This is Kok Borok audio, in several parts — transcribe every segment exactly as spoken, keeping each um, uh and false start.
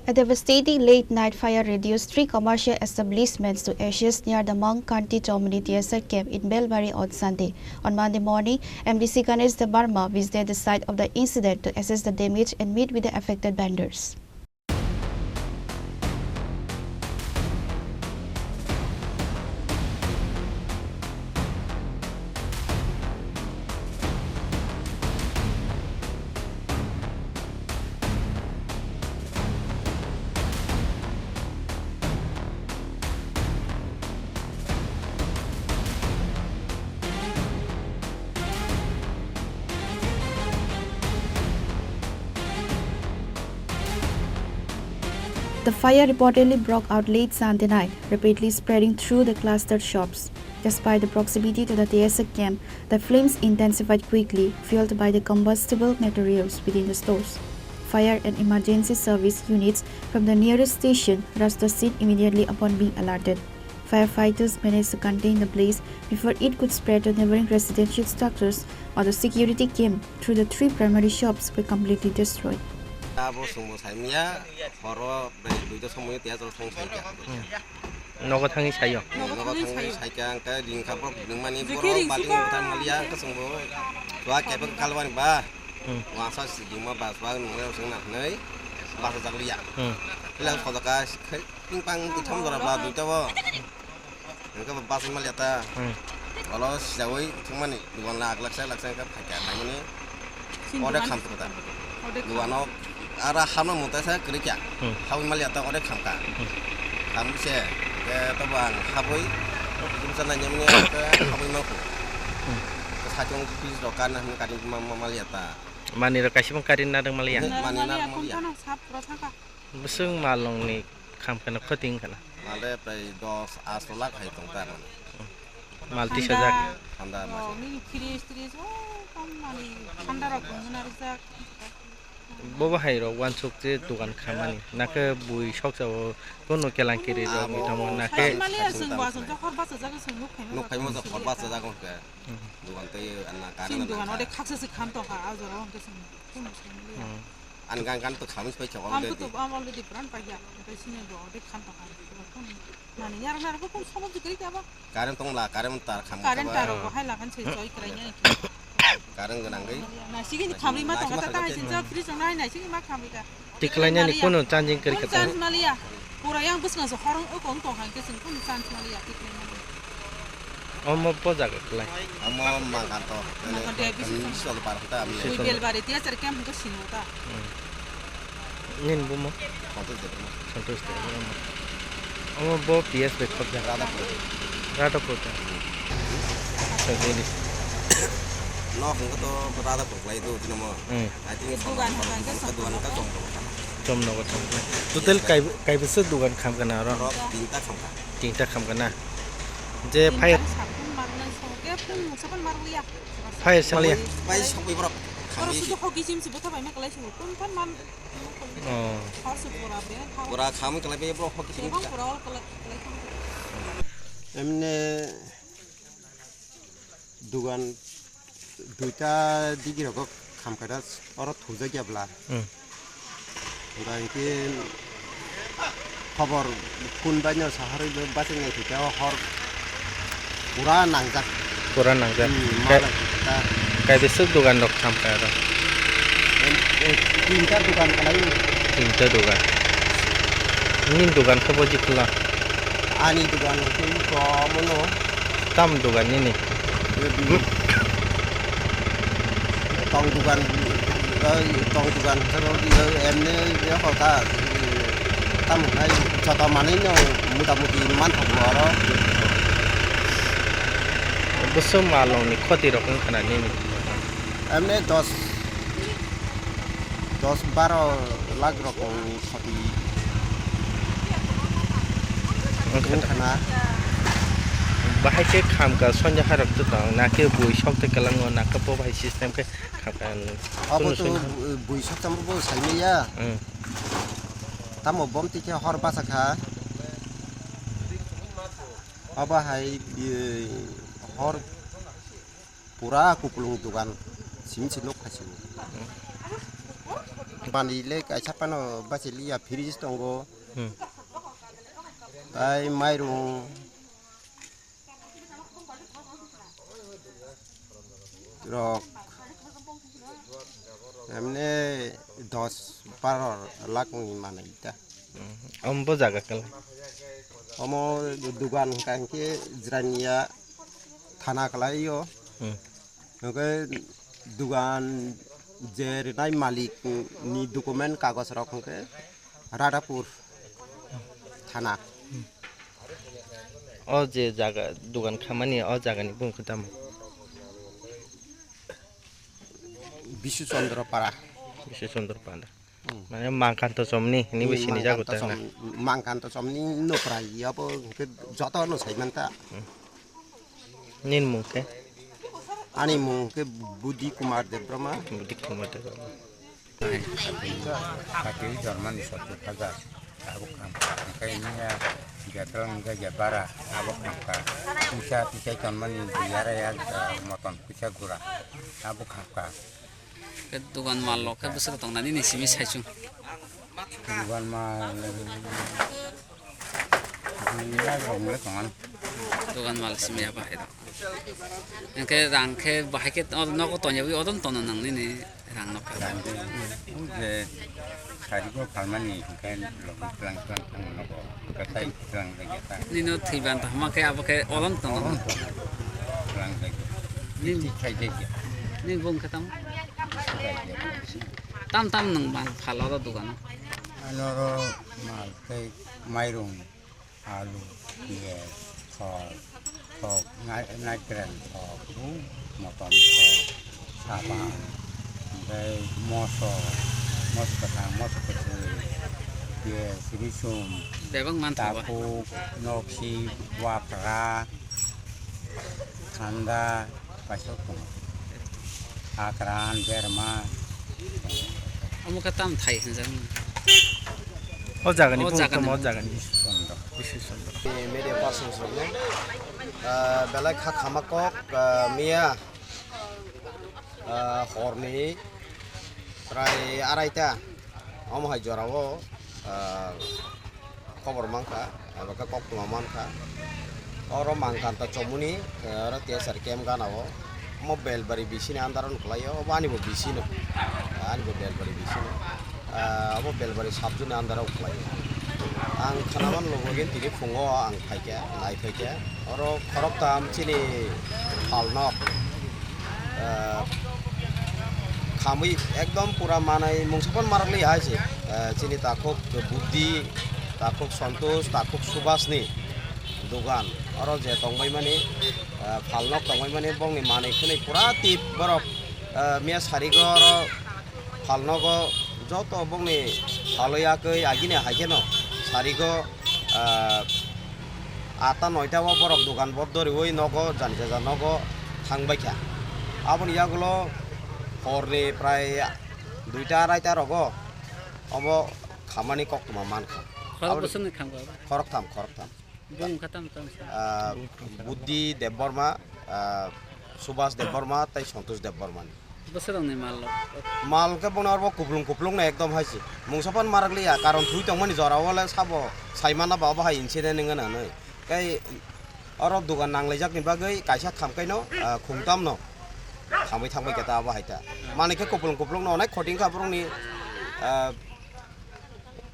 A devastating late-night fire reduced three commercial establishments to ashes near the Mount Kanti Chomoni T S R camp in Belbari on Sunday. On Monday morning, M D C Ganesh Debbarma visited the site of the incident to assess the damage and meet with the affected vendors. The fire reportedly broke out late Sunday night, rapidly spreading through the clustered shops. Despite the proximity to the T S A camp, the flames intensified quickly, fueled by the combustible materials within the stores. Fire and emergency service units from the nearest station rushed the scene immediately upon being alerted. Firefighters managed to contain the blaze before it could spread to neighboring residential structures, although security came through the three primary shops were completely destroyed. Abo chwngbo saimanya, horo bai duita somoi tei ajol thang saikha. Nogo thangwi sayo. Nogo thangwi saikha, ang khe ringkha borok nungmani borok bating bo thang maliya, ang khe chwngbo chwla kebeng kalwani ba. Hmm. Wangsa si dingma ba chwla nungmani chwng na hwnwi basa jak liya. Hmm. Phila sojaka khe ping pang twi thom jora ba duita bo. Ang khe basa maliya ta. Hmm. Olo sijaui thwngmani dugan la aglak sak lak sak khe phaikha phaimani. Ode kham tuku ta. Ode kham. Duano ara hamno mutai sa kwrwi kya. Hmm. Habwi maliya ta ode kham ka. Hmm. Kham se ke to bang habwi to pujum sa nanya mani ke habwi mangku. Hmm. Ke sakung pis ro kan na kari ma ma maliya ta. Mani ro kaisa bang kari na dang maliya. Mani na maliya. Maliya. Bwswng malongni kham kheno khoti wngkha na. Male prai dos asto lakh hai tong ta mane. Mal tis hajar. Thanda. Thanda mase. Oh, nini fridge, fridge, oh, tam mani thanda rok tong na rijak. Bobo hai rok wansuk je dogan khamani. Nakhe bui soksa o kono kelangkiri rok ni tamo nakhe. Maliya sing bo asong jok hor basa jaga sing nuk khaima. Nuk khaima jok hor basa jaga hor khe. Hmm. Dogan tei anna kari. Sing dogan ode khaksa se kham tong kha, a jora hor khe sing. Kono sing maliya. Hmm. Ani gan gan to khamwi pai kha already. Ang to, ang already brand pai ya. Pai sini do de khan to khan. Nani yar na ko kon sobo jikri kya ba? Current tong la, current tar kham. Current tar ko hai la khan se choi krai nya. Current gwnang gwi. Na sigi ni khamri ma tong ta ta hai sin cha fridge nai na sigi ma khamri ka. Tiklai nya ni kono chanjing kri kha. Chance maliya. Pura yang bwskango se horong o kong tong hai khe chwng kunu chance maliya tiklai maliya. Omo po jaga klai. Omo mangkan to. Mangkan to, bisi tong. Solo par ta amne. Ui belbari tiya char kem hingke sino ta. Hmm. Nin bumo? Santosh Debbarma. Santosh Debbarma. Omo bo P S bai khobjak. Radhapur. Radhapur ta. Acha, nini. No hingke to Radhapur klai do tinomo. Hmm. I think dugan hingke dugan ka chong. Chom nogo chom. Total kai, kai bwswk dugan kham kana oro? Oro tinta kham ka. Tinta kham kana. Je fire. Fire samaliya. Pai sokwi borok. Borok sudu hoki sim si bwtha bai ma kalai si. Kun pan man. Oh. Hor su pura be. Pura kham kalai be borok hoki sim. Bang pura ol kalai kalai. Emne dugan duita digi rogo kham kaida oro thujak ya bla. Hmm. Ba hingke khobor phone bai no saharwi bo bachai nai thwikhe o hor pura nangjak. Pura nangjak. Hmm, kai, malai thwikha. Kai bwswk dogan rok tham kha aro? Em, eh, tinta dogan kalai. Tinta dogan. Nini dogan khe boji khwla? Ani dogan khe iko mono. Tam dogan nini? Tong dugan, tong dugan, emne hota, tamo hai, joto manwi no mota moti manthogo oro. Bwswk malongni khoti rok wngkha na nini? Emne dos, dos baro lakh rokni. Wngkha na. Bahai khe khamka sonja harok tong, nakhe bui sok tei kwlango, nakhe bo bahai system khe khamka. Abo to bui sok tamo bo saimaya. Hmm. Tamo bom tikhe hor basa kha. Abo hai, eh, hor. Pura kupulung dogan simi se nok khaisio. Manwi le kaisa phano bachiliya, fridge tongo. Hmm. Tai mairung rok emne dos baro lakh ni manwi ta. Hmm. Omo bo jaga kala? Omo dugan hwnkha hwnkhe Jirania thana kwlai o. Hmm. Hwnkhe dugan je rinai malik ni document kagoj rok hwnkhe Radhapur thana. O je jaga dugan khamani, o jagani bumung khe tamo? Bisu Chandra Para. Bisu Chandra Para. Hmm. Mane Mangkanto Chomni hinwi bo sinijago ta na? Mangkanto Chom-, Mangkanto Chomni nopra yabo hwnkhe jotono saimanta. Hmm. Nini mung khe? Ani mung khe Budi Kumar Debbarma. Budi Kumar Debbarma. Kati jormani sotto hajar. Abo khamkha. Hwnkhe nini ya jatwng hwnkhe je bara abo khamkha. Puisa tisai tonmani biyara ya, eh, moton puisa gura. Abo khamkha. Khe dugan mal rok khe bwswk tong nani ni simi saichung. Dugan mal, dui lakh rok mole tongan. Dugan mal simi ya bahai rok. Hwnkhe rang khe bahai khe o nogo tongya wi odon tono nang nini rang nok khe. Rang khe, o je sari go phalmani hwnkhe logi tlang tlang tang nogo. Hwnkhe tai tlang lagi ta. Nino thwiban ta hama khe abo khe odon tono. Odon tono. Tlang lagi. Nini khai de. Nini bung khe tamo? Tam tam nwng mal phal oro dogano? Ano oro mal tei mairung, alu, piyaj, thok, thok, nai-, naikren thok, u, motom thok, sapan, tei moso, moso kwthang, moso kwchwi, piyaj, risum, bebak manthogo. Takhuk, noksi, wapra, thanda, kaisa tongo. Hakran, berma. Omo khe tam thai hinjak. O jagani, o bumung jagani tamo, o bumung. Jagani. Bisu Chandra. Bisu Chandra. Media persons rokno, ah, belai kha khama kok, ah, miya, ah, horni prai araita. Omo hai jorao, ah, khobor mankha, abo khe koktwma mankha. Oro Mangkanta Chomuni, eh, oro T S R camp gana o. Omo Belbari bisini under o kwlaio, obo ani bo bisino. Ani bo Belbari bisino. Ah, obo Belbari sub zone ni under o kwlaio. Ang khwnaman logo gini tini phungo ang phaikha, nai phaikha. Oro khoroktham chini phalnok. Ah, khamwi ekdom pura manai mungsa phano marakli hai se. Ah, chini takhuk Buddhi, takhuk Santosh, takhuk Subhas ni dogan. Oro je tongbai mani, ah, phalnok tongbai mani bongni manwi khwnwi pura tip borok, ah, miya sarigo oro phalnogo joto bongni phalwi yakwi agini hai kheno sarigo, ah, atta noita o borok dogan bo doriwi nogo jani jaja nogo thangbaikha. Aboni yagulo horni prai duita araita rogo obo khamani koktwma mankha. Khorok bwswkni khamkha obo? Khoroktham, khoroktham. Bung khatam tam sa. Ah, Buddhi Debbarma, ah, Subhas Debbarma tei Santosh Debbarmani. Bwswrwngni mal rok? Mal khe bono oro kuplung kuplung no ekdom hai se. Mungsa phano marakliya, karon thwi tongmani jora o le sabo saimana ba obo hai incident wngna hinwi. Tei oro dogan nanglaijakni bagwi kaisa khamkhaino, ah, khungtamno khamwi thangbai khe ta abo hai ta. Manwi khe kuplung kuplung no onek khoting kha borokni, ah,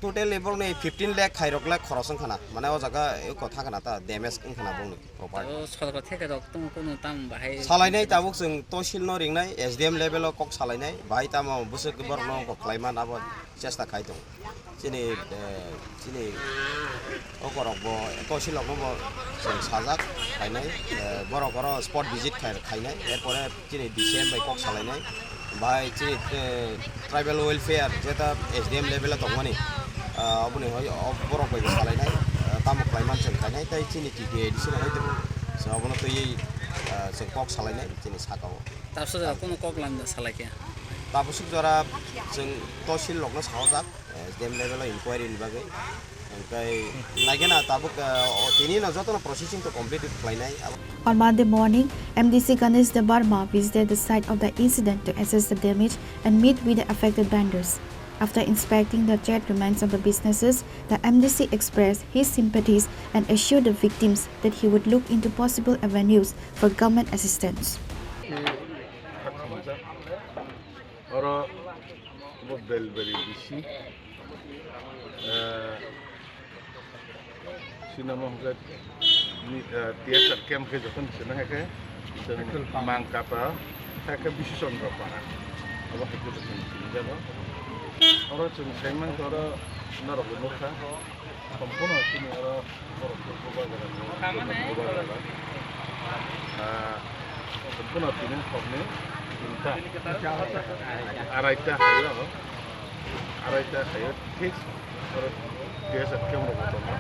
Totally borokni fifteen lakh khairok le khoros wngkhana, mane o jaga eko thakhana ta damage wngkhana borokni property. O sorkar theke rok tong kono tam bahai. Salainai tabuk chwng tosil no ringnai, S D M level o kok salainai, bahai tamo bwswk borok no kok khlai man abo chesta khai tongo. Chini, eh, chini okorok bo tosil rok no bo chwng sajak khainai, eh, borok oro spot visit khai, khainai, er pore Chini D C M bai kok salainai, bai chini, eh, tribal welfare jeta S D M level o tongmani, ah, oboni hoi, o borok bai bo salainai, ah, tamo khlai man chwng khainai, tei chini T T A D C rok hai tongo, chwng obono twiwi, ah, chwng kok salainai chini saka o. Tabswk jora kunu kok lamda salai khe? Tabswk jora chwng tosil rokno sahojak. S D M level o inquiry ni bagwi. Hwnkhe naigena tabuk, ah, o tini no jotono processing to complete khlainai. On Monday morning, M D C Ganesh Debbarma visited the site of the incident to assess the damage and meet with the affected vendors. After inspecting the charred remains of the businesses, the M D C expressed his sympathies and assured the victims that he would look into possible avenues for government assistance. Oro bo Belbari bisi, eh, sinamo hwnkhe ni, eh, T S R camp khe jokhon sina hai khe chwng Mangkapa hai khe Bisi Chandra Para. Abo hai khe jokhon sini jago. Oro chwng sai mankha oro norok bo nukha. Sampono chini oro borok bubagra, bubagra. Ah, sampono tini hokni tinta, araita hayo, araita hayo, thik oro T S R camp rok tongo.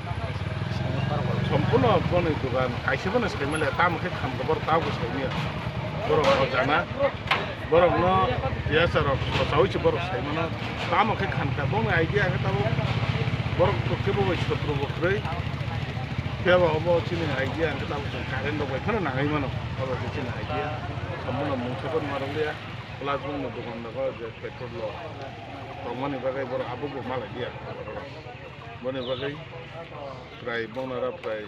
Sampono boni dogan kaisa bono sai manya, tamo khe khamkha borok tamo sai manya. Borok o jana. Borokno T S R rok sochaui se borok sai mano. Tamo khe khamkha, bongni idea khe tabuk borok kebo bai sotro bo kwrwi. Phiya ba obo chini idea khe tabuk chwng current rok bai phano nangwi mano. Obo khe chini idea. Sambono mungsa phano ma rwliya. Plus bongni dogan rok je petrol rok tongmani bagwi borok abo bo malai liya. Boni bagwi prai bongno oro prai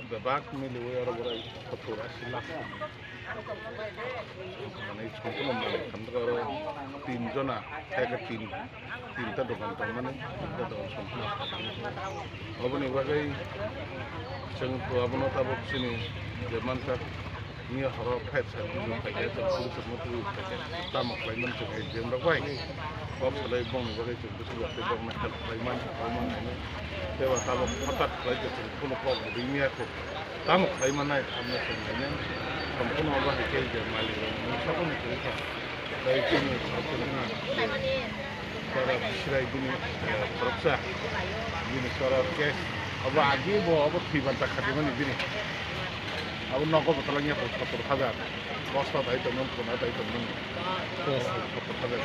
bebak miliui oro borai sottor asi lakh. Manwi sampono manwi khamjak oro tin jona, khe khe tin, tinta dokan tongmani, tinta dokan sampono. Oboni bagwi chwng to abono tabuk chini je manjak, miya horo fight sa twi phaikhe, chwng police rokno twi phaikhe, tamo khlaimani chwng S D M rok bai. Kok salai bongni bagwi chwng bwswk bai tei bongno help khlaimani, khlaimani. Tei bo tabuk hothat khlai khe chwng kheno kok bo ringya kho. Tamo khlai manai, tamo chwng nainai. Sampono obo hai khe je malik rok mungsa phano kwrwi kha. Tei chini sampono je chora Bisrai bini, eh, khoroksa, bini chora case. Obo agi bo obo thwi banta khatimani bini. Abo nogo bo twlangya kho sottor hajar. Bosta dai tongmani, puna dai tongmani. Yes.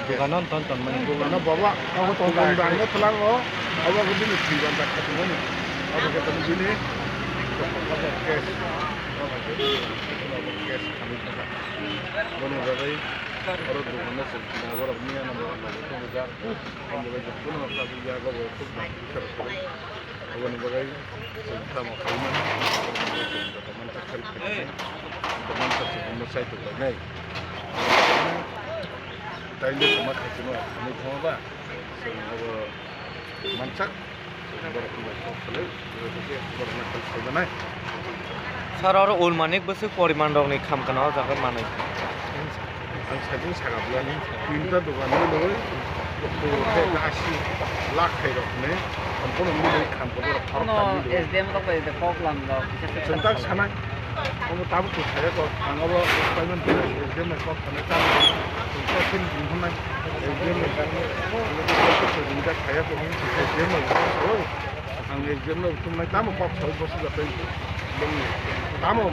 Dogano ton ton mani. Dogano baba, abo to dang dang no tlang o, abo ko bini thwi banta khatimani. Abo ko tong bini, abo ko cash. Abo ko cash kami thaka. Boni bagwi, oro dogano se, abo rok ni ana mo na ko ja. Abo ko ja ko. Aboni bagwi chwng tamo khaimani, chwng joto mansa khe khaimani, joto mansa chwng hwnwi chaitok lainai. Taile tongma khaisano hinwi thangma ba, chwng abo mansak, borok bai kok salai, borokno khe borokno khe saimanai. Sir, oro ulmanik bwswk poriman rokni khamkha o jaga manwi? Ang sajwk saka bwlani tinta dogan nw nw khe asi lakh khairok hwnwi sampono milwi khamkha borok khoroksa milwi. S D M rok bai kok lam rok. Chwng tak sanai. Omo tabuk to saya kok ang abo payment S D M bai kok sanai ta. Chwng tak sin din hwnai S D M bai kok. Chwng tak saya kok S D M bai kok. Ang S D M no thumnai tamo kok sawi bosi japai bongni tamo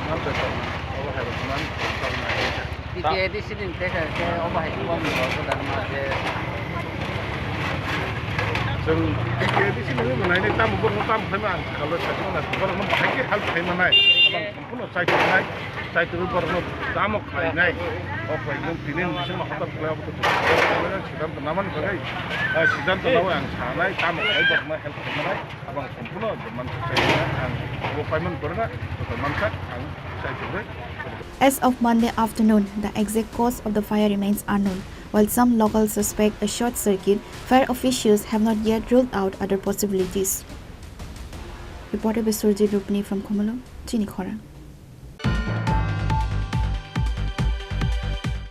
man bai kok abo hai rok man kok nai. T K A D C ni tei khe obo hai kok ni rok dan ma je. Chwng T K A D C ni bo nai nai tamo borok tamo khai ma ang khalo sa na borok no bahai khe help khai ma nai. Abang sampono chai khe nai. Chai twi borokno tamo khlainai. O khlainai tini ni bisingo hothat khlai abo to siddhanto namani bagwi, eh, siddhanto nawi ang sanai tamo khlai borokno help khlainai. Abang sampono mansa chai ang bo payment gorna, mansa ang chai twi. As of Monday afternoon, the exact cause of the fire remains unknown, while some locals suspect a short circuit. Fire officials have not yet ruled out other possibilities. Reporter Biswajit Rupani from Khumulwng, Chini Khorang.